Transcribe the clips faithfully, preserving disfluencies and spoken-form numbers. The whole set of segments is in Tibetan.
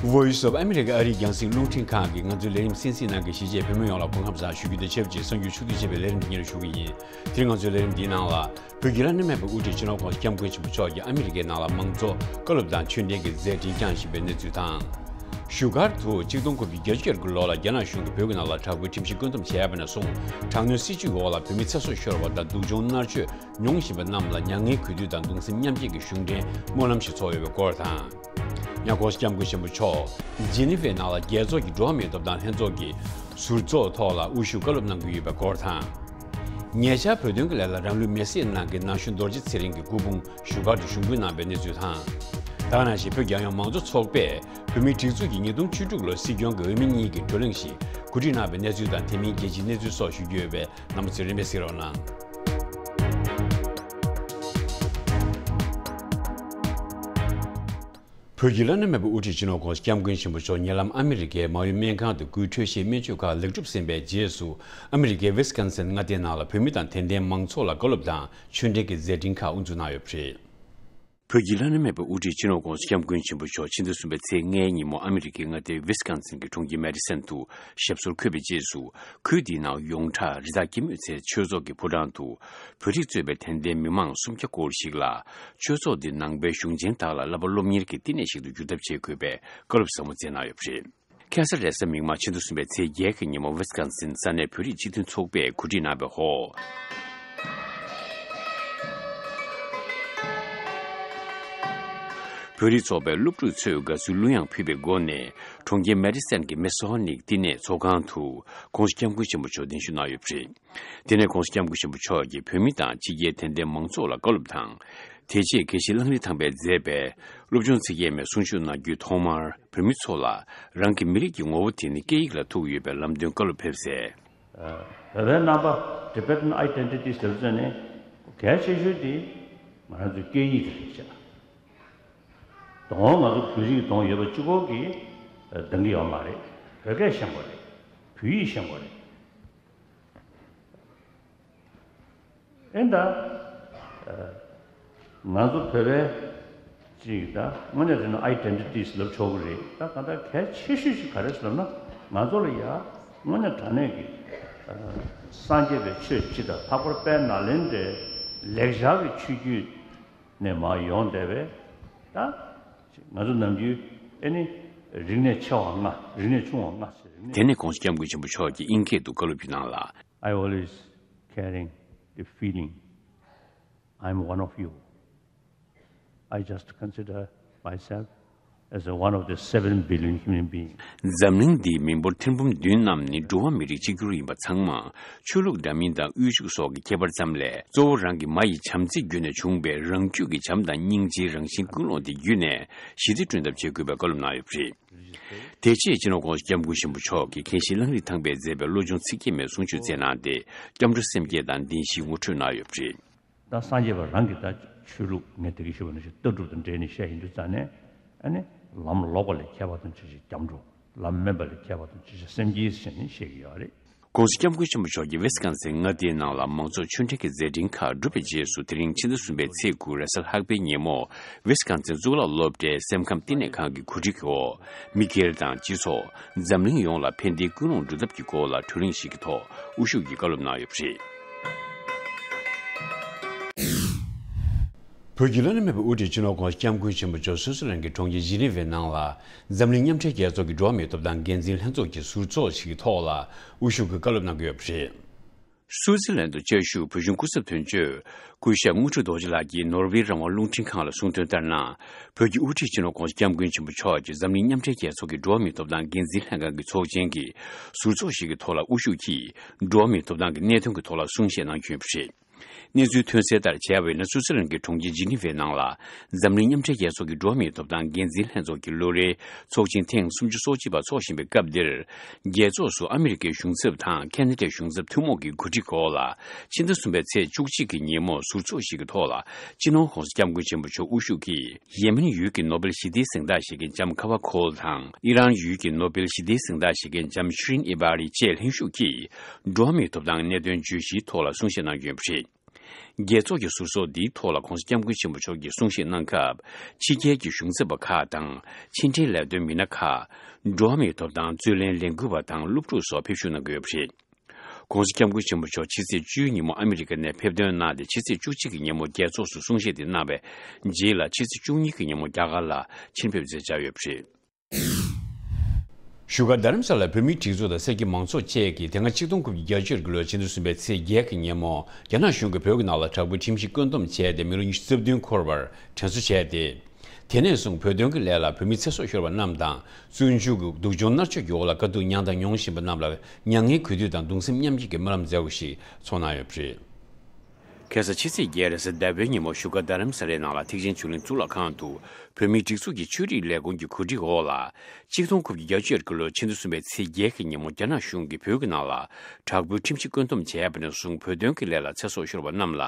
Voice of America ཨ་རིའི་རྒྱང་སྲིང་རླུང་འཕྲིན་ཁང་གིས་ང་ཚོའི་ལས་རིམ་གསན་གཟིགས་གནང་མཁན་གཞིས་བྱེས་བོད་མི་ཡོངས་ལ་སྐུ་ཁམས་བཟང་ཞུ་རྒྱུ་དང་ཆབས་ཅིག་གསར་འགྱུར་ཕྱོགས་བསྡུས་བྱས་པའི་ལས་རིམ་འདི་སྙན་སྒྲོན་ཞུ་གི་ཡིན། དེ་རིང་ང་ཚོའི་ལས་རིམ་འདིའི་ནང་ལ། བོད་ཀྱི་བླ་ན་མེད་པའི་དབུ་ཁྲིད་སྤྱི་ནོར་༸གོང་ས་༸སྐྱབས་མགོན་ཆེན་པོ་མཆོག་གིས་ཨ་མི་རི་ཀའི་ནང་ལ་མང་གཙོ་བཀའ་སློབ་དང་ཆོས་འབྲེལ་གྱི་མཛད་འཕྲིན་བསྐྱངས་བཞིན་པའི་གནས་ཚུལ་དང་། བཞུགས་སྒར་དུ་གཅིག་སྟོང་དགུ་བརྒྱ་བརྒྱད་ཅུ་གྱ་དགུ་ལོ་ལ་རྒྱ་ནག་གཞུང་གིས་བོད་ཀྱི་ནང་ལ་དྲག་པོའི་ཁྲིམས་གཞི་བཀོད་འདོམས་བྱས་པ་ནས་བཟུང་། དྲག་གནོན་སྲིད་བྱུས་འོག་ལ་བོད་མི་ཚེ་སྲོག་ཤོར་བ་དང་སྡུག་སྦྱོང་མནར་གཅོད་མྱོང་བཞིན་པ་རྣམས་ལ་མྱ་ངན་གུས་འདུད་དང་གདུང་སེམས་མཉམ་སྐྱེད་ཀྱི་གཞུང་འབྲེལ་སྨོན་ལམ་ཞིག་ཚོགས་ཡོད་པའི་སྐོར་དང་། ཡང་༸གོང་ས་༸སྐྱབས་མགོན་ཆེན་པོ་མཆོག་ཇི་ནི་ཝའི་ནང་ལ་རྒྱལ་ཚོགས་ཀྱི་འགྲོ་བ་མིའི་ཐོབ་ཐང་ལྷན་ཚོགས་ཀྱི་ཟུར་ཚོགས་ཐོག་ལ་དབུ་བཞུགས་བཀའ་སློབ་གནང་གི་ཡོད་པའི་སྐོར་དང་། ཉེ་ཆར་བོད་དོན་གྱི་ལས་ལ་རང་ལུས་མེར་སྲེག་གནང་མཁན་ན་གཞོན་རྡོ་རྗེ་ཚེ་རིང་གི་སྐུ་ཕུང་བཞུགས་སྒར་དུ་ཞུགས་འབུལ་གནང་བའི་གནས་ཚུལ་དང་། ད་ག་ནང་བཞིན་བོད་རྒྱལ་ཡོངས་མང་གཙོ་ཚོགས་པས་བོད་མིའི་སྒྲིག་འཛུགས་ཀྱི་ཉིས་སྟོང་བཅུ་དྲུག་ལོའི་སྲིད་སྐྱོང་གི་འོས་མི་གཉིས་ཀྱི་བགྲོ་གླེང་ཞིག་གོ་སྒྲིག་གནང་བའི་གནས་ཚུལ་དང་། དེ་མིན་རྒྱལ་སྤྱིའི་གནས་ཚུལ་སོགས་ཞུ་རྒྱུ་ཡོད་པས། རྣམ་པ་ཚོས་རིམ་པས་གཟིགས་རོགས་གནང་། བོད་ཀྱི་བླ་ན་མེད་པའི་དབུ་ཁྲིད་སྤྱི་ནོར་༸གོང་ས་༸སྐྱབས་མགོན་ཆེན་པོ་མཆོག་ཉེ་ལམ་ཨ་མི་རི་ཀའི་མ་འོངས་སྨན་ཁང་དུ་སྐུའི་འཕྲོད་བཞེས་སྨན་བཅོས་ཁག་ལེགས་གྲུབ་ཟིན་པའི་རྗེས་སུ། ཨ་མི་རི་ཀའི་ཝི་སི་ཀོན་སིན་མངའ་སྡེའི་ནང་ལ་བོད་མི་དང་དད་ལྡན་མང་ཚོགས་ལ་བཀའ་སློབ་དང་ཆོས་འབྲེལ་གྱི་མཛད་འཕྲིན་ཁག་དབུ་འཛུགས་གནང་ཡོད་པ་རེད། བོད་ཀྱི་བླ་ན་མེད་པའི་དབུ་ཁྲིད་སྤྱི་ནོར་༸གོང་ས་༸སྐྱབས་མགོན་ཆེན་པོ་མཆོག་ཕྱི་ཟླ་གསུམ་པའི་ཚེས་ལྔའི་ཉིན་མོ་ཨ་མི་རི་ཀའི་མངའ་སྡེ་ཝི་སི་ཀོན་སིན་གྱི་གྲོང་ཁྱེར་མེ་ཌི་སན་དུ་ཞབས་སོར་འཁོད་པའི་རྗེས་སུ། ཁུལ་དེའི་ནང་ཡོངས་གྲགས་རི་དྭགས་སྐྱེད་མོས་ཚལ་ཆོས་ཚོགས་ཀྱི་ཕོ་བྲང་དུ། བོད་རིགས་གཙོས་པའི་དད་ལྡན་མི་མང་སུམ་བརྒྱ་སྐོར་ཞིག་ལ། ཆོས་ཚོགས་འདི་ནང་པའི་གཞུང་ཆེན་དག་ལ་བསླབ་པ་སློབ་གཉེར་གྱི་བསྟི་གནས་ཤིག་ཏུ་འགྱུར་ཐབས་བྱེད་དགོས་པའི་བཀའ་སློབ་ཟབ་མོ་སྩལ་གནང་ཡོད་པ་རེད། ཁ་སང་རེས་གཟའ་མིག་དམར་ཕྱི་ཟླ་གསུམ་པའི་ཚེས་བརྒྱད་ཀྱི་ཉིན་མོ་ཝི་སི་ཀོན་སིན་ས་གནས་བོད་རིགས་སྤྱི་མཐུན་ཚོགས་པས་གོ་སྒྲིག་གནང་བའི་འོག་བོད་རིགས་ཚོགས་པའི་སློབ་ཕྲུག་ཚོས་དགའ་བསུའི་གླུ་དབྱངས་ཕུལ་བའི་སྒོ་ནས། གྲོང་ཁྱེར་མེ་ཌི་སན་གྱི་མེ་སོ་ནིག་བསྟི་གནས་ཚོགས་ཁང་དུ་༸གོང་ས་༸སྐྱབས་མགོན་ཆེན་པོ་མཆོག་གདན་ཞུ་གནང་ཡོད་པ་རེད། དེ་ནས་༸གོང་ས་༸སྐྱབས་མགོན་ཆེན་པོ་མཆོག་གིས་བོད་མི་དང་ཕྱི་རྒྱལ་དད་ལྡན་མང་ཚོགས་ལ་བཀའ་སློབ་དང་། དེ་རྗེས་དགེ་བཤེས་གླང་རི་ཐང་པས་མཛད་པའི་སློབ་སྦྱོང་ཚིག་བརྒྱད་མའི་གསུང་ཆོས་གནང་རྒྱུའི་ཐོག་མར་བོད་མི་ཚོ་ལ་རང་གི་མི་རིགས་ཀྱི་ངོ་བོ་དེ་ནི་སྐད་ཡིག་ལ་ཐུག་ཡོད་པའི་ལམ་སྟོན་བཀའ་སློབ་ཕེབས་གསལ། བོད་པའི་རྣམ་པ། Tibetan identity ཟེར་ཚོད་ནི་གལ་ཆེ་ཤོས་དེ་ང་རང་ཚོའི་སྐད་ཡིག་དེ་རེད་ཤག་དང་ང་ཚོ་བོད་རིགས་དང་ཡོད་པ་གཅིག་པོ་གིས་འདང་གི་ཡོད་མ་རེད། བོད་སྐད་ཤེས་དགོས་རེད། བོད་ཡིག་ཤེས་དགོས་རེད། ཨེ་ད། ང་ཚོ་བོད་པའི་ཅིག་ད་དངོས་གནས་དྲང་གནས་ཨའི་ཌེན་ཊི་ཊི་ལབ་ཆོག་གི་རེད། ད་གང་ལྟར་གལ་ཆེ་ཤོས་ཤིག་ག་རེ་ཟེར་ན། ང་ཚོ་ལ་ཡ་དངོས་གནས་དྲང་གནས་ཀྱི་སངས་རྒྱས་པའི་ཆོས་སྤྱི་དང་། ལྷག་པར་དཔལ་ནཱ་ལེནྡྲའི་ལེགས་སྦྱར་གྱི་ཆོས་བརྒྱུད་ནས་མར་ཡོང་བསྡད་པའི་ད་ང་ཚོ་ནམ་རྒྱུན་ཨེ་ནི་རིག་གནས་ཆེ་བ་ལྔ། རིག་གནས་ཆུང་བ་ལྔ་ཟེར། རིག་གནས། དེ་ནས་༸གོང་ས་༸སྐྱབས་མགོན་ཆེན་པོ་མཆོག་གིས་དབྱིན་སྐད་དུ་བཀའ་སློབ་ཕུལ་གནང་ལ། I always carrying the feeling I'm one of you. I just consider myself as a one of the seven billion human beings. འཛམ་གླིང་འདིའི་མི་འབོར་ཐེར་འབུམ་བདུན་རྣམས་ནི་འགྲོ་བ་མི་རིགས་གཅིག་གྱུར་ཡིན་པ་ཚང་མ། ཆོས་ལུགས་འདྲ་མིན་དང་དབུལ་ཕྱུག་སོགས་ཀྱི་ཁྱད་པར་ཙམ་ལས། གཙོ་བོ་རང་གི་མ་ཡི་བྱམས་བརྩེ་བརྒྱུད་ནས་བྱུང་བའི་རང་རྒྱུད་ཀྱི་བྱམས་དང་སྙིང་རྗེའི་རང་བཞིན་ཀུན་སློང་དེ་བརྒྱུད་ནས་ཞི་བདེ་བསྐྲུན་ཐབས་བྱེད་དགོས་པའི་བཀའ་སློབ་གནང་ཡོད་པ་རེད། དེ་རྗེས་སྤྱི་ནོར་༸གོང་ས་༸སྐྱབས་མགོན་ཆེན་པོ་མཆོག་གིས་མཁན་ཞིག་གླང་རི་ཐང་པས་མཛད་པའི་བློ་སྦྱོང་ཚིག་བརྒྱད་མའི་གསུང་ཆོས་སྩལ་གནང་སྟེ། སྐྱབས་འགྲོ་སེམས་བསྐྱེད་དང་བདེན་བཞིའི་ངོ་སྤྲོད་གནང་ཡོད་པ་རེད། ད་སངས་རྒྱས་པ་རང་གིས་ད་ཆོས་ལུགས་ངས་དེ་གི་ཞུ་བ་ནང་བཞིན་ལྟ་གྲུབ་དང་འབྲེལ་ནས་བཤད་ཡིན་དུས་ཙང་ནས། ཨ་ནི་ལམ་ལོག་པ་ལས་ཁྱད་པར་དུ་ཆེ་ཞིང་སྐྱབས་འགྲོ། ལམ་དམན་པ་ལས་ཁྱད་པར་དུ་ཆེ་ཞིང་སེམས་བསྐྱེད་ཟེར་ནས་བཤད་ཀྱི་ཡོད་རེད། ༸གོང་ས་༸སྐྱབས་མགོན་ཆེན་པོ་མཆོག་གིས་ཝི་སི་ཀོན་སིན་མངའ་སྡེའི་ནང་ལ་མང་གཙོ་ཆོས་འབྲེལ་གྱི་མཛད་འཕྲིན་ཁག་བསྒྲུབས་པའི་རྗེས་སུ། དེ་རིང་ཕྱི་ཟླ་གསུམ་པའི་ཚེས་དགུ་རེས་གཟའ་ལྷག་པའི་ཉིན་མོ། ཝི་སི་ཀོན་སིན་གཙུག་ལག་སློབ་གྲྭའི་སེམས་ཁམས་བསྟི་གནས་ཁང་གི་གོ་སྒྲིག་འོག་མི་སྒེར་དང་སྤྱི་ཚོགས། འཛམ་གླིང་ཡོངས་ལ་ཕན་བདེའི་ཀུན་སློང་སྒྲུབ་ཐབས་ཀྱི་སྐོར་ལ་བགྲོ་གླེང་ཞིག་གི་ཐོག་དབུ་བཞུགས་ཀྱི་བཀའ་སློབ་གནང་ཡོད་པ་རེད། བོད་ཀྱི་བླ་ན་མེད་པའི་དབུ་ཁྲིད་སྤྱི་ནོར་༸གོང་ས་༸སྐྱབས་མགོན་ཆེན་པོ་མཆོག་སུད་སི་ལན་གྱི་གྲོང་ཁྱེར་ཇི་ནི་ཝའི་ནང་ལ། འཛམ་གླིང་མཉམ་འབྲེལ་རྒྱལ་ཚོགས་ཀྱི་འགྲོ་བ་མིའི་ཐོབ་ཐང་འགན་འཛིན་ལྷན་ཚོགས་ཀྱི་ཟུར་ཚོགས་ཤིག་གི་ཐོག་ལ་དབུ་བཞུགས་ཀྱི་བཀའ་སློབ་གནང་གི་ཡོད་པ་རེད། སུའུ་ཙི་ལན་དུ་བཅའ་བཞུགས་བོད་གཞུང་སྐུ་ཚབ་དོན་གཅོད་སྐུ་ཞབས་དངོས་གྲུབ་རྡོ་རྗེ་ལགས་ཀྱིས་ནོར་ཝེ་རང་དབང་རླུང་འཕྲིན་ཁང་ལ་གསུངས་དོན་ལྟར་ན། བོད་ཀྱི་དབུ་ཁྲིད་སྤྱི་ནོར་༸གོང་ས་༸སྐྱབས་མགོན་ཆེན་པོ་མཆོག་གིས་འཛམ་གླིང་མཉམ་འབྲེལ་རྒྱལ་ཚོགས་ཀྱི་འགྲོ་བ་མིའི་ཐོབ་ཐང་འགན་འཛིན་ལྷན་ཁང་གི་ཚོགས་ཆེན་གྱི་ཟུར་ཚོགས་ཤིག་གི་ཐོག་ལ་དབུ་བཞུགས་ཀྱིས། འགྲོ་བ་མིའི་ཐོབ་ཐང་གི་གནད་དོན་གྱི་ཐོག་ལ་གསུང་བཤད་གནང་རྒྱུ་ཡིན་པ་རེད། གནས་ཚུལ་ཐོན་གསལ་ལྟར་བྱས་པ་ཡིན་ན། སུའུ་ཙི་ལན་གྱི་གྲོང་ཁྱེར་ཇི་ནི་ཝའི་ནང་ལ། འཛམ་གླིང་མཉམ་འབྲེལ་རྒྱལ་ཚོགས་ཀྱི་འགྲོ་བ་མིའི་ཐོབ་ཐང་འགན་འཛིན་ལྷན་ཚོགས་ཀྱི་ལོ་རེའི་ཚོགས་ཆེན་ཐེངས་སུམ་ཅུ་སོ་གཅིག་པ་འཚོགས་བཞིན་པའི་སྐབས་འདིར། རྒྱལ་ཚོགས་སུ་ཨ་མི་རི་ཀའི་གཞུང་ཚབ་དང་ཁེ་ན་ཌའི་གཞུང་ཚབ་ཐུན་མོང་གི་གོ་སྒྲིག་འོག་ལ། ཕྱི་ཟླ་གསུམ་པའི་ཚེས་བཅུ་གཅིག་གི་ཉིན་མོ་ཟུར་ཚོགས་ཤིག་གི་ཐོག་ལ། སྤྱི་ནོར་༸གོང་ས་༸སྐྱབས་མགོན་ཆེན་པོ་མཆོག་དབུ་བཞུགས་ཀྱིས། ཡེ་མེན་ཡུལ་གྱི་ནོ་བེལ་ཞི་བདེའི་གཟེངས་རྟགས་བཞེས་མཁན་ལྕམ་ཁ་བ་ཁོལ་དང་། ཨི་རན་ཡུལ་གྱི་ནོ་བེལ་ཞི་བདེའི་གཟེངས་རྟགས་བཞེས་མཁན་ལྕམ་ཤི་རིན་ཨི་བྷ་རི་བཅས་ལྷན་ཞུགས་ཀྱིས། འགྲོ་བ་མིའི་ཐོབ་ཐང་གནད་དོན་བརྗོད་གཞིའི་ཐོག་ལ་གསུང་བཤད་གནང་རྒྱུ་ཡིན་པ་རེད། རྒྱལ་ཚོགས་ཀྱི་ཟུར་ཟོག་འདིའི་ཐོག་ལ་༧གོང་ས་༧སྐྱབས་མགོན་ཆེན་པོ་མཆོག་གིས་གསུང་བཤད་གནང་སྐབས། ཕྱི་རྒྱལ་གྱི་གཞུང་ཚབ་པ་ཁག་དང་ཕྱི་འབྲེལ་ལས་དོན་མི་སྣ་ཁག་འགྲོ་བ་མིའི་ཐོབ་ཐང་རྩོད་ལེན་ལས་འགུལ་བ་དང་སློབ་ཕྲུག་སོགས་ཕེབས་ཞུགས་གནང་གི་ཡོད་པ་རེད། ༸གོང་ས་༧སྐྱབས་མགོན་ཆེན་པོ་མཆོག་ཕྱི་ཚེས་བཅུའི་ཉིན་མོ་ཨ་མི་རི་ཀ་ནས་ཕེབས་ཐོན་གནང་སྟེ། ཕྱི་ཚེས་བཅུ་གཅིག་གི་ཉིན་མོ་རྒྱལ་ཚོགས་སུ་གསུང་བཤད་དེ་གནང་བའི་རྗེས་ལ། ཕྱི་ཚེས་བཅུ་གཉིས་ཀྱི་ཉིན་མོ་རྒྱ་གར་ལ་ཆེད་ཕེབས་མཛད་འཆར་ཡོད་པ་རེད། བཞུགས་སྒར་རྡ་རམ་ས་ལར་བོད་མིའི་སྒྲིག་འཛུགས་དང་སེར་སྐྱ་མང་ཚོགས་བཅས་ཀྱིས་དེ་སྔ་ཆིག་སྟོང་དགུ་བརྒྱ་བརྒྱད་ཅུ་གི་ལོའི་ཕྱི་ཟླ་གསུམ་པའི་ཚེས་བརྒྱད་ཀྱི་ཉིན་མོ། རྒྱ་ནག་གཞུང་གིས་བོད་ཀྱི་ནང་ལ་དྲག་པོའི་ཁྲིམས་གཞི་བཀོད་འདོམས་བྱས་ཏེ། མི་ལོ་ཉི་ཤུ་རྩ་བདུན་འཁོར་བར་དྲན་གསོ་བྱས་ཏེ། དེ་ནས་བཟུང་བོད་དོན་གྱི་ལས་ལ་བོད་མི་ཚེ་སྲོག་ཤོར་བ་རྣམས་དང་། བཙོན་འཇུག་གི་སྡུག་སྦྱོང་མནར་གཅོད་ཀྱི་འོག་ལ་དཀའ་སྡུག་མྱངས་དང་མྱོང་བཞིན་པ་རྣམས་ལ་མྱ་ངན་གུས་འདུད་དང་གདུང་སེམས་མཉམ་སྐྱེད་ཀྱི་སྨོན་ལམ་མཛད་སྒོ་ཞིག་ཚོགས་གནང་ཡོད་པ་རེད། ཁ་སང་ཕྱི་ཚེས་བརྒྱད་རེས་གཟའ་ཟླ་བའི་ཉིན་མོ་བཞུགས་སྒར་རྡ་རམ་ས་ལའི་ནང་ལ་ཐེག་ཆེན་ཆོས་གླིང་གཙུག་ལག་ཁང་དུ། བོད་མིའི་སྒྲིག་འཛུགས་ཀྱི་ཆོས་རིག་ལས་ཁུངས་ཀྱི་གོ་སྒྲིག་འོག་ལ། ཆིག་སྟོང་དགུ་བརྒྱ་བརྒྱད་ཅུ་གྱ་དགུ་ལོའི་ཕྱི་ཟླ་གསུམ་པའི་ཚེས་བརྒྱད་ཀྱི་ཉིན་མོ། རྒྱ་ནག་གཞུང་གིས་བོད་ཀྱི་ནང་ལ་དྲག་པོའི་ཁྲིམས་གཞི་བཀོད་འདོམས་བྱས་པ་ནས་བཟུང་བོད་དོན་གྱི་ལས་ལ་ཚེ་སྲོག་ཤོར་བ་རྣམས་ལ་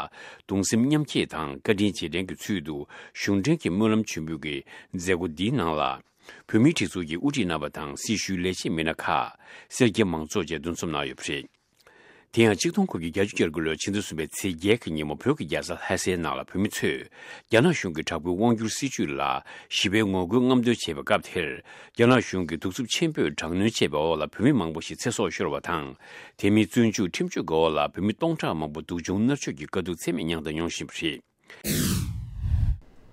གདུང་སེམས་མཉམ་སྐྱེད་དང་བཀའ་དྲིན་རྗེས་དྲན་གྱི་ཚུལ་དུ་གཞུང་འབྲེལ་གྱི་སྨོན་ལམ་མཆོད་འབུལ་གྱི་མཛད་སྒོ་འདིའི་ནང་ལ། བོད་མིའི་སྒྲིག་འཛུགས་ཀྱི་དབུ་ཁྲིད་རྣམ་པ་དང་སྲི་ཞུའི་ལས་བྱེད་མི་སྣ་ཁག་སེར་སྐྱ་མང་ཚོགས་བཅས་འདུ་འཛོམས་གནང་ཡོད་པ་རེད། དེ་ཡང་ཆིག་སྟོང་དགུ་བརྒྱ་བརྒྱད་ཅུ་གྱ་དགུ་ལོའི་ཕྱི་ཟླ་གསུམ་པའི་ཚེས་བརྒྱད་ཀྱི་ཉིན་མོ་བོད་ཀྱི་རྒྱལ་ས་ལྷ་སའི་ནང་ལ་བོད་མི་ཚོས་རྒྱ་ནག་གཞུང་གི་དྲག་པོའི་དབང་སྒྱུར་སྲིད་བྱུས་ལ་ཞི་བའི་ངོ་རྒོལ་རྔམ་སྟོན་བྱས་པའི་སྐབས་དེར། རྒྱ་ནག་གཞུང་གི་གདུག་རྩུབ་ཆེན་པོས་དྲག་གནོན་བྱས་པའི་འོག་ལ་བོད་མི་མང་པོ་ཞིག་ཚེ་སྲོག་ཤོར་བ་དང་། དེ་མིན་བཙོན་འཇུག་ཁྲིམས་གཅོད་ཀྱི་འོག་ལ་བོད་མི་སྟོང་ཕྲག་མང་པོ་སྡུག་སྦྱོང་མནར་གཅོད་ཀྱི་དཀའ་སྡུག་ཚད་མེད་མྱངས་དང་མྱོང་བཞིན་པ་རེད།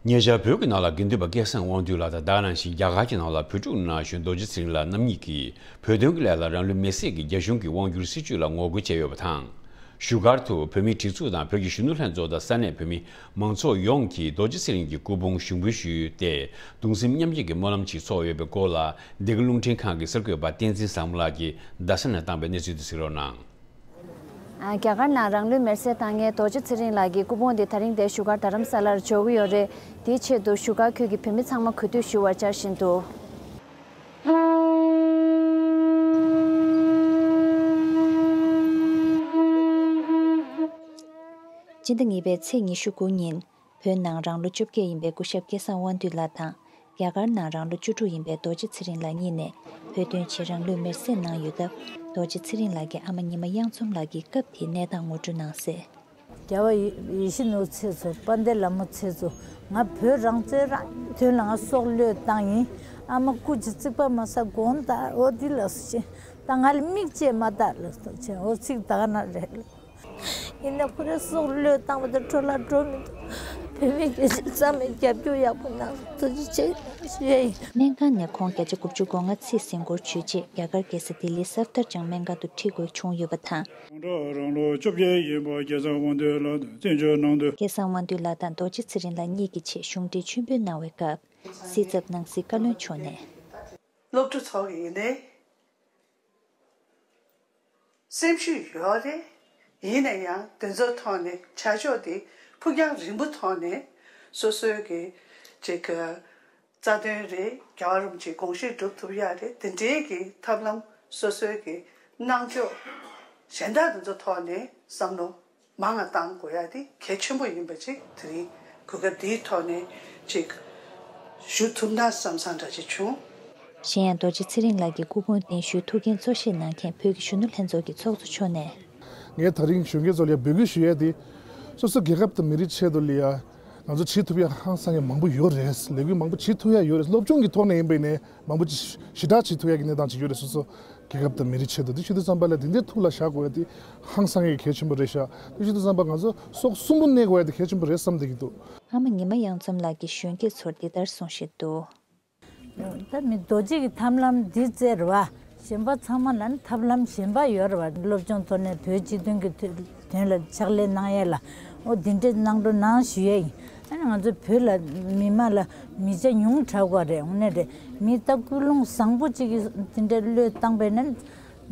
ཉེ་ཆར་བོད་ཀྱི་ནང་ལ་དགེ་འདུན་པ་སྐལ་བཟང་དབང་འདུས་ལགས་དང་། དེ་ག་ནང་བཞིན་རྒྱ་གར་གྱི་ནང་ལ་བོད་ཕྲུག་ན་གཞོན་རྡོ་རྗེ་ཚེ་རིང་ལགས་རྣམ་གཉིས་ཀྱིས་བོད་དོན་གྱི་ལས་ལ་རང་ལུས་མེར་སྲེག་གིས་རྒྱ་གཞུང་གི་དབང་སྒྱུར་སྲིད་བྱུས་ལ་ངོ་རྒོལ་བྱས་ཡོད་པ་དང་། བཞུགས་སྒར་དུ་བོད་མིའི་སྒྲིག་འཛུགས་དང་བོད་ཀྱི་གཞོན་ནུ་ལྷན་ཚོགས་དང་ས་གནས་བོད་མི་མང་ཚོགས་ཡོངས་ཀྱིས་རྡོ་རྗེ་ཚེ་རིང་གི་སྐུ་ཕུང་ཞུགས་འབུལ་ཞུས་ཏེ། གདུང་སེམས་མཉམ་སྐྱེད་ཀྱི་སྨོན་ལམ་ཞིག་ཚོགས་ཡོད་པའི་སྐོར་ལ། འདི་ག་རླུང་འཕྲིན་ཁང་གི་གསར་འགོད་པ་བསྟན་འཛིན་བཟང་མོ་ལགས་ཀྱིས་རྡ་ས་ནས་བཏང་པའི་གནས་ཚུལ་དེ་གཟིགས་རོགས་གནང་། རྒྱ་གར་ནང་རང་ལུས་མེར་སྲེག་བཏང་མཁན་རྡོ་རྗེ་ཚེ་རིང་ལགས་ཀྱི་སྐུ་ཕུང་དེ་ད་རིང་འདིར་བཞུགས་སྒར་རྡ་རམ་ས་ལར་འབྱོར་གྱི་ཡོད་རེད། དེའི་ཆེད་དུ་བཞུགས་སྒར་ཁུལ་གྱི་བོད་མི་ཚང་མ་གུས་འདུད་ཞུ་བར་བཅར་བཞིན་འདུག་སྤྱི་ཟླ་གཉིས་པའི་ཚེས་ཉི་ཤུ་དགུ་ཉིན། བོད་ནང་རང་ལོ་བཅོ་བརྒྱད་ཡིན་པའི་སྐུ་ཞབས་སྐལ་བཟང་དབང་འདུས་ལགས་དང་། རྒྱ་གར་ནང་རང་ལོ་བཅུ་དྲུག་ཡིན་པའི་རྡོ་རྗེ་ཚེ་རིང་ལགས་གཉིས་ནས་བོད་དོན་ཆེད་རང་ལུས་མེར་སྲེག་གནང་ཡོད་སྟབས། རྡོ་རྗེ་ཚེ་རིང་ལགས་ཀྱི་ཨ་མ་ཉི་མ་གཡང་འཛོམས་ལགས་ཀྱིས་སྐབས་དེའི་གནས་སྟངས་ངོ་སྤྲོད་གནང་གསལ། རྒྱལ་བ་ཡིད་བཞིན་ནོར་བུ་མཆེད་ཚོ། དཔལ་ལྡན་ལྷ་མོ་མཆེད་ཚོ། ང་བོད་རང་བཙན་རང་དོན་ལ་ང་སྲོག་བློས་བཏང་ཡིན། ཨ་མ་སྐུ་མཁྱེན་རྩིག་པ་མ་ཟ་དགོངས་དག་འོ་འདི་ལ་སུ་ཤེས། ད་ང་ལ་མིག་བཅད་མ་ད་ལ་སུ་ཤེས། འོ་ཚིག་ད་ག་ན་རེད། ཡིན་ན་ཁོ་རའི་སྲོག་བློས་བཏང་བ་དེ་འཕྲོ་བརླག་འགྲོ་མི་འདུག་བོད་མི་སྐད་ཆ་ཚང་མས་རྒྱབ་སྐྱོར་ཡག་པོ་གནང་། ཐུགས་རྗེ་ཆེ་ཞུ་ཡ་ཡིན། སྨན་ཁང་ནས་ཁོང་བརྒྱ་ཆ་དགུ་བཅུ་གོ་ལྔ་ཚེས་ཟིན་སྐོར་བརྗོད་རྗེས། རྒྱ་གར་རྒྱལ་ས་ལྡི་ལི་སབ་དར་ཇང་སྨན་ཁང་དུ་ཁྲིད་དགོས་བྱུང་ཡོད་པ་དང་། རང་གྲོགས་རང་ལོ་བཅོ་བརྒྱད་ཡིན་པ་རྒྱལ་ཚབ་དབང་འདུས་ལགས་དང་བཙན་བྱོལ་ནང་དུ། སྐལ་བཟང་དབང་འདུས་ལགས་དང་རྡོ་རྗེ་ཚེ་རིང་ལགས་གཉིས་ཀྱི་ཆེད་གཞུང་འབྲེལ་མཆོད་འབུལ་གནང་བའི་སྐབས། སྲིད་ཚབ་ནང་སྲིད་བཀའ་བློན་མཆོག་ནས། སློབ་ཕྲུག་ཚོ་གི་ཡིན་ནའི། སེམས་ཤུགས་ཡོད་རེད། ཡིན་ན་ཡང་དེ་ཚོའི་ཐོག་ནས་བྱ་ཕྱོགས་དེ་ཕུགས་རྒྱང་རིང་པོ་ཐོག་ནས་སོ་སོའི་གི་ཅིག་རྩ་དོན་རེད། རྒྱལ་བ་རིན་པོ་ཆེའི་དགོངས་གཞི་སྒྲུབ་ཐུབ་ཡ་རེད། དེ་འདྲའི་གི་ཐབས་ལམ་སོ་སོའི་གི་གནང་ཕྱོགས་གཞན་དག་དེ་ཚོ་ཐོག་ནས་བསམ་བློ་མང་ང་བཏང་དགོས་ཡ་དེ་གལ་ཆེན་པོ་ཡིན་པ་ཅིག་དེ་རིང་གོ་སྐབས་འདིའི་ཐོག་ནས་ཅིག་ཞུ་ཐུབ་ན་བསམ་བསམ་འདྲ་ཅིག་བྱུང་། གཞན་ཡང་རྡོ་རྗེ་ཚེ་རིང་ལགས་ཀྱི་སྐུ་ཕུང་གདན་ཞུའི་ཐུགས་འགན་གཙོ་བཞེས་གནང་མཁན་བོད་ཀྱི་གཞོན་ནུ་ལྷན་ཚོགས་ཀྱི་ཚོགས་གཙོ་མཆོག་ནས། ངས་ད་རིང་གཞོན་སྐྱེས་ཚོ་ལ་འབོད་སྐུལ་ཞུ་ཡས་དེ། སོ་སོ་རྒྱལ་ཁབ་དང་མི་རིགས་ཆེད་དུ་ལ་ཡ། ང་ཚོ་བྱེད་ཐུབ་ཡ་ཧང་སང་ཡ་མང་པོ་ཡོད་རེད། ལས་འགུལ་མང་པོ་བྱེད་ཐུབ་ཡ་ཡོད་རེད། སློབ་སྦྱོང་གི་ཐོག་ནས་ཡིན་པ་ཡིན་ནའི་མང་པོ་ཅིག་ཞེ་དྲག་བྱེད་ཐུབ་ཡ་གི་གནས་སྟངས་ཅིག་ཡོད་རེད། སོ་སོ་རྒྱལ་ཁབ་དང་མི་རིགས་ཆེད་དུ། དེ་ཞུ་དུས་ཙམ་པ་ལ་དེ་འདྲའི་ཐུགས་ལ་བཞག་དགོས་ཡ་དེ་ཧང་སང་ཡ་གལ་ཆེན་པོ་རེད་ཤག་དེ་ཞུ་དུས་ཙམ་པ་ང་ཚོ་སྲོག་གསུམ་པོ་གནས་དགོས་ཡ་དེ་གལ་ཆེན་པོ་རེད་བསམ་བསྡད་ཀྱི་འདུག་ཨ་མ་ཉི་མ་གཡང་འཛོམས་ལགས་ཀྱིས་གཞོན་སྐྱེས་ཚོར་འདི་ལྟར་གསུངས་བཞིན་འདུག་ད་མི་རྡོ་རྗེ་གི་ཐབས་ལམ་འདི་བཙལ་རེད་བ། གཞན་པ་ཚང་མ་ལ་ནི་ཐབས་ལམ་གཞན་པ་ཡོད་རེད་བ། སློབ་སྦྱོང་ཐོག་ནས་བོད་སྤྱི་དོན་གྱི་དོན་ལ་ཕྱག་ལས་གནང་ཡས་ལ། འོ་འདི་འདྲས་གནང་རོགས་གནང་ཞུ་ཡས་ཡིན། ཨ་ནི་ང་ཚོ་བོད་ལ་མི་མང་ལ་མི་ཆ་ཉུང་དྲགས་པ་རེད། དངོས་གནས་རེད། མི་ད་ཀུན་སློང་བཟང་པོ་གཅིག་གིས་འདི་འདྲས་བློས་བཏང་པས་ན།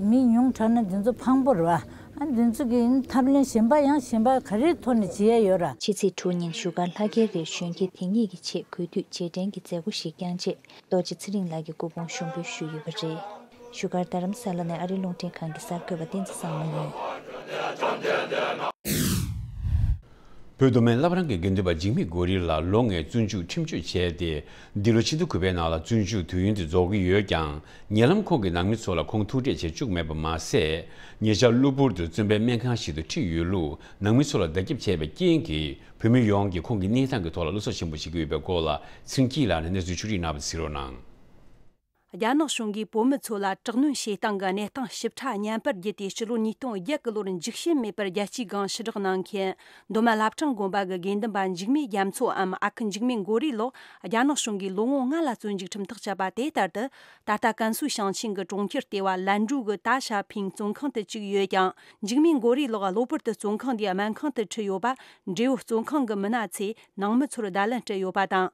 མི་ཉུང་དྲགས་ན་འདི་ཚོ་ཕངས་པོ་རེད་བ། ཨ་འདི་ཚོ་གི་ཐབས་ལམ་གཞན་པ་ཡང་གཞན་པ་ག་རེའི་ཐོག་ནས་བྱེད་ཡས་ཡོད་ར། ཕྱི་ཚེས་དྲུག་ཉིན་བཞུགས་སྒར་ལྷ་རྒྱལ་རིར་གཞོན་སྐྱེས་དེ་གཉིས་ཀྱི་ཆེད་གུས་འདུད་རྗེས་དྲན་གྱི་མཛད་སྒོ་ཞིག་བསྐྱངས་རྗེས། རྡོ་རྗེ་ཚེ་རིང་ལགས་ཀྱི་སྐུ་ཕུང་ཞུགས་འབུལ་ཞུས་ཡོད་པ་རེད། བཞུགས་སྒར་རྡ་རམ་ས་ལ་ནས་ཨ་རིའི་རླུང་འཕྲིན་ཁང་གི་གསར་འགོད་པ་བསྟན་འཛིན་བཟང་མོ་ཡིན། བོད་མདོ་སྨད་བླ་བྲང་གི་དགེ་འདུན་པ་འཇིགས་མེད་སྒོ་རི་ལགས་ལོ་ལྔའི་བཙོན་འཇུག་ཁྲིམས་གཅོད་བྱས་ཏེ། འདི་ལོ་ཕྱི་ཟླ་དགུ་པའི་ནང་ལ་བཙོན་འཇུག་དུས་ཡུན་དེ་རྫོགས་ཀྱི་ཡོད་ཀྱང་། ཉེ་ལམ་ཁོང་གིས་ནང་མི་ཚོ་ལ་ཁོང་ཐུག་འཕྲད་བྱེད་བཅུག་མེད་པ་མ་ཟད། ཉེ་ཆར་གློ་བུར་དུ་བཙོན་པའི་སྨན་ཁང་ཞིག་ཏུ་ཁྲིད་ཡོད་ལུགས། ནང་མི་ཚོ་ལ་བརྡ་ཁྱབ་བྱས་པའི་རྐྱེན་གྱིས། བོད་མི་ཡོངས་ཀྱིས་ཁོང་གི་གནས་སྟངས་ཀྱི་ཐོག་ལ་བློ་འཚབ་ཆེན་པོ་བྱེད་ཀྱི་ཡོད་པའི་སྐོར་ལ། ཚེ་རིང་སྐྱིད་ལགས་ནས་གནས་ཚུལ་ཕྱོགས་སྒྲིག་གནང་བ་དེ་གསན་རོགས་གནང་། རྒྱ་ནག་གཞུང་གིས་བོད་མི་ཚོ་ལ་དྲག་གནོན་བྱེད་སྟངས་ཀྱི་གནས་སྟངས་ཞིབ་ཕྲ་བརྙན་པར་བརྒྱུད་དེ། ཕྱི་ལོ་ཉིས་སྟོང་བརྒྱད་ཀྱི་ལོར་འཇིགས་ཞེན་མེད་པར་རྒྱལ་སྤྱིའི་སྒང་ཕྱིར་བསྒྲགས་གནང་མཁན། མདོ་སྨད་བླ་བྲང་དགོན་པ་གི་དགེ་འདུན་པ་འཇིགས་མེད་རྒྱ་མཚོའམ་ཨ་ཁུ་འཇིགས་མེད་མགོ་རིལ་ལགས། རྒྱ་ནག་གཞུང་གིས་ལོ་ངོ་ལྔ་ལ་བཙོན་འཇུག་ཁྲིམས་ཐག་བཅད་པ་དེ་ལྟར་དུ། ད་ལྟ་ཀན་སུའུ་ཞིང་ཆེན་གྱི་གྲོང་ཁྱེར་ལྟེ་བ་ལན་ཀྲུའུ་གི་ཏཱ་ཞ་ཕིང་བཙོན་ཁང་དུ་བཅུག་ཡོད་ཀྱང་། འཇིགས་མེད་མགོ་རིལ་ལགས་གློ་བུར་དུ་བཙོན་ཁང་འདིའི་སྨན་ཁང་དུ་ཁྲིད་ཡོད་པ། འབྲེལ་ཡོད་བཙོན་ཁང་གི་མི་སྣ་ཚོས་ནང་མི་ཚོར་བརྡ་ལན་སྤྲད་ཡོད་པ་དང་།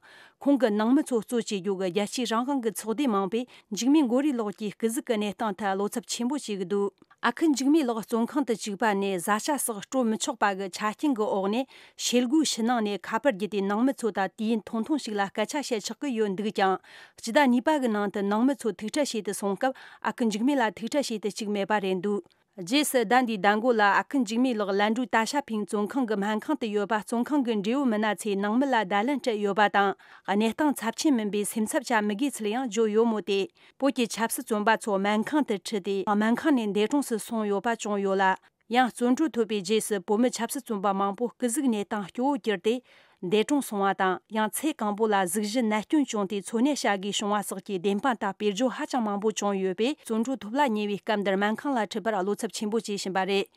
ཁོང་གི་ནང་མི་ཚོ་གཙོ་བྱེད་རྒྱུ་གི་རྒྱལ་སྤྱིའི་རང་དབང་གི་ཚོགས་སྡེ་མང་པོས་འཇིགས་མེད་མགོ་རིལ་ལགས་ཀྱི་སྐུ་གཟུགས་ཀྱི་གནས་སྟངས་ཐད་བློ་འཚབ་ཆེན་པོ་བྱེད་ཀྱི་འདུག་ཨ་ཁུ་འཇིགས་མེད་ལགས་བཙོན་ཁང་དུ་བཅུག་པ་ནས་བཟའ་བཅའ་སོགས་སྤྲོད་མི་ཆོག་པ་གི་ཆ་རྐྱེན་གྱི་འོག་ནས་ཞེ་དགུའི་ཕྱི་ནང་ནས་ཁ་པར་བརྒྱུད་དེ་ནང་མི་ཚོ་དང་དུས་ཡུན་ཐུང་ཐུང་ཞིག་ལ་སྐད་ཆ་བཤད་ཆོག་གི་ཡོད་འདུག་ཀྱང་། སྤྱི་ཟླ་གཉིས་པ་གི་ནང་དུ་ནང་མི་ཚོ་ཐུག་འཕྲད་བྱེད་དུ་སོང་སྐབས་ཨ་ཁུ་འཇིགས་མེད་ལགས་ཐུག་འཕྲད་བྱེད་དུ་བཅུག་མེད་པ་རེད་འདུག་རྗེས་སུ་ཟླ་འདིའི་ཟླ་མགོ་ལ་ཨ་ཁུ་འཇིགས་མེད་ལགས་ལན་ཀྲུའུ་ཏཱ་ཞ་ཕིང་བཙོན་ཁང་གི་སྨན་ཁང་དུ་ཡོད་པ། བཙོན་ཁང་གི་འབྲེལ་ཡོད་མི་སྣ་ཚོས་ནང་མི་ལ་བརྡ་ལན་སྤྲད་ཡོད་པ་དང་། གནས་སྟངས་ཚབས་ཆེན་མིན་པས་སེམས་འཚབ་བྱ་མི་དགོས་ཚུལ་ཡང་བརྗོད་ཡོད་མོད་དེ། བོད་ཀྱི་ཆབ་སྲིད་བཙོན་པ་ཚོ་སྨན་ཁང་དུ་ཁྲིད་དེ་སྨན་ཁང་ནས་འདས་གྲོངས་སུ་སོང་ཡོད་པ་བྱུང་ཡོད་ལ། ཡང་བཙོན་གྲོལ་ཐོབ་པའི་རྗེས་སུ་བོད་མི་ཆབ་སྲིད་བཙོན་པ་མང་པོ་སྐུ་གཟུགས་གནས་སྟངས་སྐྱོ་བོ་གྱུར་ཏེ། འདས་གྲོངས་སོང་བ་དང་། ཡང་ཚེ་གང་པོ་ལ་གཟུགས་གཞི་ནད་སྐྱོན་བྱུང་སྟེ་འཚོ་གནས་བྱ་དགོས་བྱུང་བ་སོགས་ཀྱི་བདེན་དཔང་དང་དཔེར་བརྗོད་ཧ་ཅང་མང་པོ་བྱུང་ཡོད་པས། བཙོན་གྲོལ་ཐོབ་ལ་ཉེ་བའི་སྐབས་འདིར་སྨན་ཁང་ལ་ཁྲིད་པར་བློ་འཚབ་ཆེན་པོ་བྱེད་བཞིན་པ་རེད།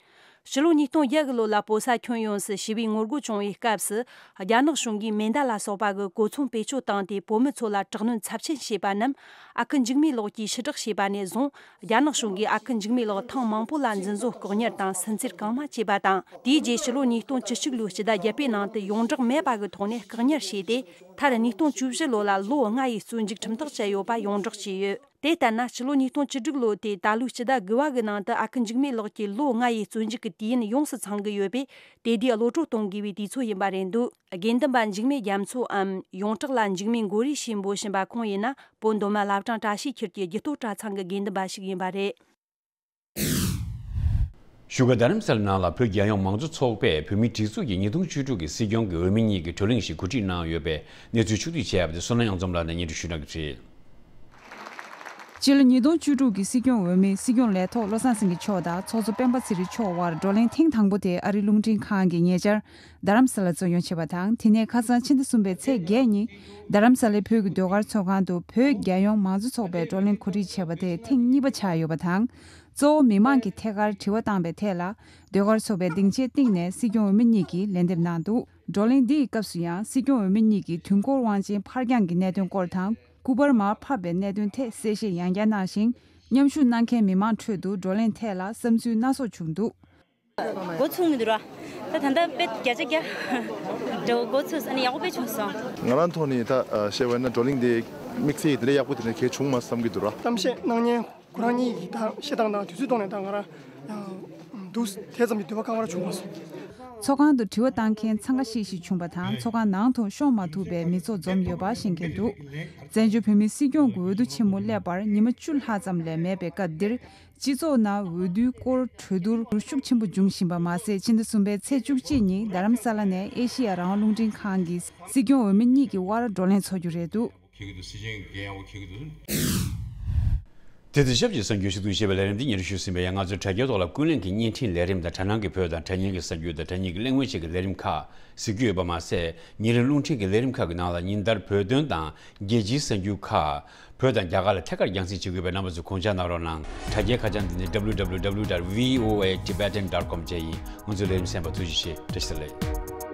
ཕྱི་ལོ་ཉིས་སྟོང་བརྒྱད་གི་ལོ་ལ་བོད་ས་ཁྱོན་ཡོངས་སུ་ཞི་བའི་ངོ་རྒོལ་བྱུང་བའི་སྐབས་སུ། རྒྱ་ནག་གཞུང་གིས་མེ་མདའ་ལ་སོགས་པ་གི་གོ་མཚོན་བེད་སྤྱོད་བཏང་སྟེ་བོད་མི་ཚོ་ལ་དྲག་གནོན་ཚབས་ཆེན་བྱས་པ་རྣམས། ཨ་ཁུ་འཇིགས་མེད་ལགས་ཀྱིས་ཕྱིར་བསྒྲགས་བྱས་པ་ནས་བཟུང་། རྒྱ་ནག་གཞུང་གིས་ཨ་ཁུ་འཇིགས་མེད་ལགས་ཐེངས་མང་པོ་ལ་འཛིན་བཟུང་བཀག་ཉར་དང་སུན་གཙེར་གང་མང་བྱས་པ་དང་། དེའི་རྗེས་ཕྱི་ལོ་ཉིས་སྟོང་བཅུ་གཅིག་ལོའི་སྤྱི་ཟླ་བརྒྱད་པའི་ནང་དུ་ཡོངས་བསྒྲགས་མེད་པ་གི་ཐོག་ནས་བཀག་ཉར་བྱས་ཏེ། མཐར་ཉིས་སྟོང་བཅུ་བཞི་ལོ་ལ་ལོ་ལྔ་ཡི་བཙོན་འཇུག་ཁྲིམས་ཐག་བཅད་ཡོད་པ་ཡོངས་བསྒྲགས་བྱས་ཡོད། དེ་ལྟར་ན། ཕྱི་ལོ་ཉིས་སྟོང་བཅུ་དྲུག་ལོ་དེ་ད་ལོའི་སྤྱི་ཟླ་དགུ་པ་གི་ནང་དུ་ཨ་ཁུ་འཇིགས་མེད་ལགས་ཀྱི་ལོ་ལྔ་ཡི་བཙོན་འཇུག་གི་དུས་ཡུན་ཡོངས་སུ་ཚང་གི་ཡོད་པས། དེ་དུས་གློད་བཀྲོལ་གཏོང་དགོས་པའི་དུས་ཚོད་ཡིན་པ་རེད་འདུག་དགེ་འདུན་པ་འཇིགས་མེད་རྒྱ་མཚོའམ་ཡོངས་གྲགས་ལ་འཇིགས་མེད་མགོ་རིལ་ཞེས་འབོད་བཞིན་པ་ཁོང་ཡིན་ན། བོད་མདོ་སྨད་བླ་བྲང་བཀྲ་ཤིས་འཁྱིལ་གྱི་རྒྱུད་སྟོད་གྲྭ་ཚང་གི་དགེ་འདུན་པ་ཞིག་ཡིན་པ་རེད། བཞུགས་སྒར་རྡ་རམ་ས་ལ་ནང་ལ་བོད་རྒྱལ་ཡོངས་མང་གཙོ་ཚོགས་པས་བོད་མིའི་སྒྲིག་འཛུགས་ཀྱི་ཉིས་སྟོང་བཅུ་དྲུག་གི་སྲིད་སྐྱོང་གི་འོས་མི་གཉིས་ཀྱི་བགྲོ་གླེང་ཞིག་གོ་སྒྲིག་གནང་ཡོད་པའི་གནས་ཚུལ་ཕྱོགས་བསྒྲིགས་བྱས་པ་དེ་བསོད་ནམས་གཡང་འཛོམས་ལགས་ནས་སྙན་སྒྲོན་ཞུ་གནང་གི་རེད། སྤྱི་ལོ་ཉིས་སྟོང་བཅུ་དྲུག་གི་སྲིད་སྐྱོང་འོས་མི་སྲིད་སྐྱོང་ལས་ཐོག་བློ་བཟང་སེང་གེ་མཆོག་དང་ཚོགས་གཙོ་སྤེན་པ་ཚེ་རིང་མཆོག་དབར་བགྲོ་གླེང་ཐེངས་དང་པོ་དེ་ཨ་རིའི་རླུང་འཕྲིན་ཁང་གིས་ཉེ་ཆར་རྡ་རམ་ས་ལ་རྩོད་ཡོང་བྱས་པ་དང་། དེ་ནས་ཁ་སང་ཕྱི་ཟླ་གསུམ་པའི་ཚེས་བརྒྱད་ཉིན་རྡ་རམ་ས་ལའི་བོད་ཀྱི་ཟློས་གར་ཚོགས་ཁང་དུ་བོད་རྒྱལ་ཡོངས་མང་གཙོ་ཚོགས་པའི་བགྲོ་གླེང་གོ་སྒྲིག་བྱས་པ་དེ་ཐེངས་གཉིས་པ་ཆགས་ཡོད་པ་དང་། གཙོ་བོ་མི་མང་གི་ཐད་ཀར་དྲི་བ་བཏང་པའི་ཐད་ལ། ཟློས་གར་ཚོགས་པའི་སྡིངས་ཆའི་སྟེང་ནས་སྲིད་སྐྱོང་འོས་མི་གཉིས་ཀྱིས་ལན་འདེབས་གནང་འདུག་བགྲོ་གླེང་འདིའི་སྐབས་སུ་ཡང་སྲིད་སྐྱོང་འོས་མི་གཉིས་ཀྱིས་དུས་འཁོར་དབང་ཆེན་ཕར་འགྱངས་ཀྱི་གནད་དོན་སྐོར་དང་། སྐུ་པར་མར་ཕབ་པའི་གནད་དོན་ཐད་གསལ་བཤད་ཡང་བསྐྱར་གནང་ཞིང་། མཉམ་ཞུགས་གནང་མཁན་མི་མང་ཁྲོད་དུ་བགྲོ་གླེང་ཐད་ལ་བསམ་ཚུལ་སྣ་ཚོགས་བྱུང་འདུག་འགོ་ཚུགས་མི་འདུག་ར། ད་ད་ལྟ་དཔེ་བརྒྱ་ཆ་བརྒྱ་འགྲོ་འགོ་ཚུགས་ཨ་ནི་ཡག་པོ་དཔེ་བྱུང་སོང་། ང་རང་ཐོག་ནས་ད་བཤད་པ་ན་བགྲོ་གླེང་འདི་དམིགས་བསལ་དེ་འདྲ་ཡག་པོ་དེ་འདྲ་གལ་བྱུང་མ་བསམ་གྱི་འདུག་ར། གཏམ་བཤད་གནང་མཁན་ཁོ་རང་གཉིས་ཀྱི་ད་བཤད་སྟངས་དང་དུས་ཚོད་ཐོག་ནས་ད་ང་རང་ཡང་འདུག་དེ་ཙམ་གྱི་འདོད་པ་ཁག་པོ་ར་བྱུང་མ་སོང་། ཚོགས་ཁང་དུ་དྲི་བ་བཏང་མཁན་འཚང་ཁ་ཤིག་ཤིག་བྱུང་བ་དང་། ཚོགས་ཁང་ནང་དུ་ཤོང་མ་ཐུབ་པའི་མི་ཚོགས་འཛོམས་ཡོད་པ་ཤེས་མཁན་འདུག་བཙན་བྱོལ་བོད་མིའི་སྲིད་སྐྱོང་གི་འོས་བསྡུ་ཆེན་མོ་སླེབས་པར་ཉི་མ་བཅུ་ལྷག་ཙམ་ལས་མེད་པའི་སྐབས་འདིར། སྤྱི་ཚོགས་ནང་འོས་བསྡུའི་སྐོར་གྲོས་བསྡུར་ཤུགས་ཆེན་པོ་འབྱུང་བཞིན་པ་མ་ཟད། ཕྱི་ཟླ་གསུམ་པའི་ཚེས་བཅུ་གཅིག་ཉིན་རྡ་རམ་ས་ལ་ནས་ཨེ་ཤི་ཡ་རང་དབང་རླུང་འཕྲིན་ཁང་གི་སྲིད་སྐྱོང་འོས་མི་གཉིས་ཀྱི་དབར་བགྲོ་གླེང་འཚོགས་རྒྱུ་རེད་འདུག་དེ་དང་ཞབས་ཀྱི་གསར་འགྱུར་ཞུ་གཏུག་ཞེས་པའི་ལས་རིམ་འདི་ཉིན་རེ་ཞུས་ཟིན་པའི་ཡང་། ང་ཚོའི་དྲ་རྒྱའི་ཐོག་ལ་ཀུན་གླེང་གི་བརྙན་འཕྲིན་ལས་རིམ་དང་དྲ་སྣང་གི་བོད་དང་དྲ་བརྙན་གྱི་གསར་འགྱུར་དང་དྲ་བརྙན་གྱི་གླེང་མོལ་བཅས་ཀྱི་ལས་རིམ་ཁག་གཟིགས་རྒྱུ་ཡོད་པ་མ་ཟད། ཉིན་རེའི་རླུང་འཕྲིན་གྱི་ལས་རིམ་ཁག་གི་ནང་ལ་ཉིན་ལྟར་བོད་དོན་དང་རྒྱལ་སྤྱིའི་གསར་འགྱུར་ཁག་བོད་དང་རྒྱ་གར་ལ་ཐད་ཀར་རྒྱང་སྲིང་བྱེད་དགོས་པས། རྣམ་པ་ཚོས་དགོངས་འཇགས་གནང་རོགས་གནང་། དྲ་རྒྱའི་ཁ་བྱང་འདི་ནི་www.voatibetan.com བཅས་ཡིན། ང་ཚོའི་ལས་རིམ་གསན་པར་ཐུགས་རྗེ་ཆེ། བཀྲ་ཤིས་བདེ་ལེགས།